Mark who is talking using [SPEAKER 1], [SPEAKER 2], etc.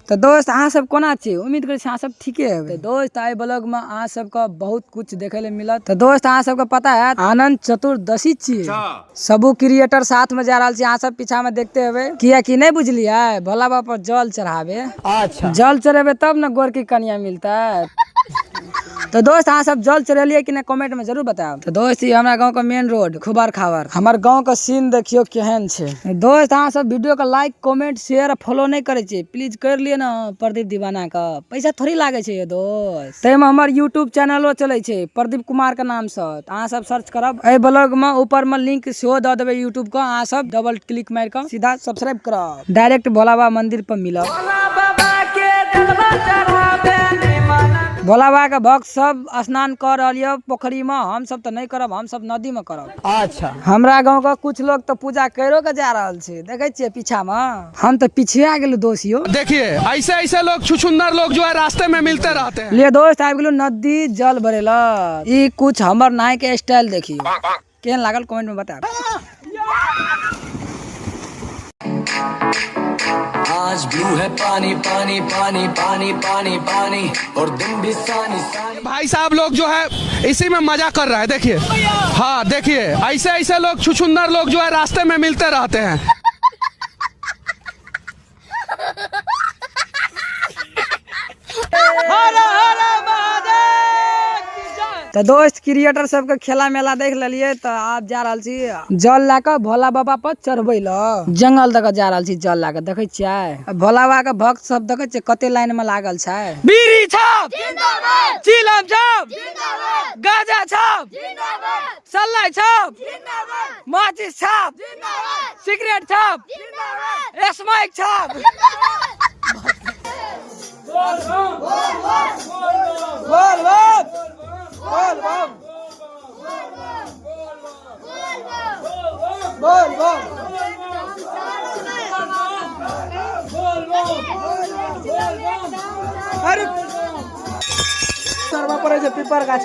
[SPEAKER 1] तऽ दोस्त अहाँ सब कोना छी? उम्मीद करै छी अहाँ सब ठीके हेबै। तऽ दोस्त आइ ब्लॉग में अहाँ सबके बहुत कुछ देखे ले मिलत। तऽ दोस्त अहाँ सबके पता है आनंद चतुर्दशी छी, सबू क्रिएटर साथ में जा रहल छी, अहाँ सब पीछा में देखते हेबै। किया कि नहीं बुझलियै, भोला बाबा पर जल चढ़ाबे।
[SPEAKER 2] अच्छा
[SPEAKER 1] जल चढ़ेबै तब ने गोर की कनिया मिलतै। तो दोस्त अहाँ सब जल चढ़ेलियै कि नहीं कमेंट में जरूर बतायब। तो दोस्त ई हमरा गाँव के मेन रोड खुबार खाबर, हमर गाँव के सीन देखियो केहन छै। दोस्त अहाँ सब वीडियो के लाइक कमेंट शेयर फॉलो नहीं करे छियै, प्लीज कर लिअ ने प्रदीप दीवाना के, पैसा थोड़ी लागे छै ये दोस्त। ताहिमे हमर यूट्यूब चैनलो चलै छै प्रदीप कुमार के नाम से, तऽ अहाँ सब सर्च करब। एहि ब्लॉग में ऊपर में लिंक सेहो दऽ देबै यूट्यूब के, अहाँ सब डबल क्लिक मारि कऽ सीधा सब्सक्राइब करब, डायरेक्ट भोला बाबा मंदिर पर मिलब। भोला बाबा के भक्त सब स्नान कर रहल यऽ पोखरी में, हम सब तऽ नहीं करब, हम सब नदी में करब।
[SPEAKER 2] अच्छा
[SPEAKER 1] हमरा गाँव के कुछ लोग तो पूजा करो के जा रहल छै, देखे छियै पीछा में, हम तो पीछे गेलु दोस्त यो।
[SPEAKER 3] देखिए ऐसे ऐसे लोग छुछुंदर लोग जो है रास्ते में मिलते रहते हैं।
[SPEAKER 1] ले दोस्त आबि गेलु नदी जल भरेला। ई कुछ हमर नाय के स्टाइल देखियो केहन लागल कमेंट में बताब।
[SPEAKER 4] आज ब्लू है पानी पानी पानी पानी पानी पानी और दिन भी सानी सानी।
[SPEAKER 3] भाई साहब लोग जो है इसी में मजा कर रहा है, देखिए। हाँ देखिए ऐसे ऐसे लोग छुछुंदर लोग जो है रास्ते में मिलते रहते हैं।
[SPEAKER 1] तो दोस्त क्रिएटर सबके खेला मेला देख लेलिए, तो आब जा रहल छी जल लए कऽ भोला बाबा पर चढ़बै लए। जंगल दऽ कऽ जा रहल छी जल लए कऽ, देखै छियै भोला बाबा के भक्त सब देखै छियै कते लाइन में लागल छै। बीड़ी छाप, चिलम छाप, गाजा छाप, सल्लाई छाप, माचिस छाप, सिगरेट छाप, स्मैक छाप। बोल बम, बोल बम, बोल बम। अरे
[SPEAKER 2] सरवा पड़े छै पीपर गाछ।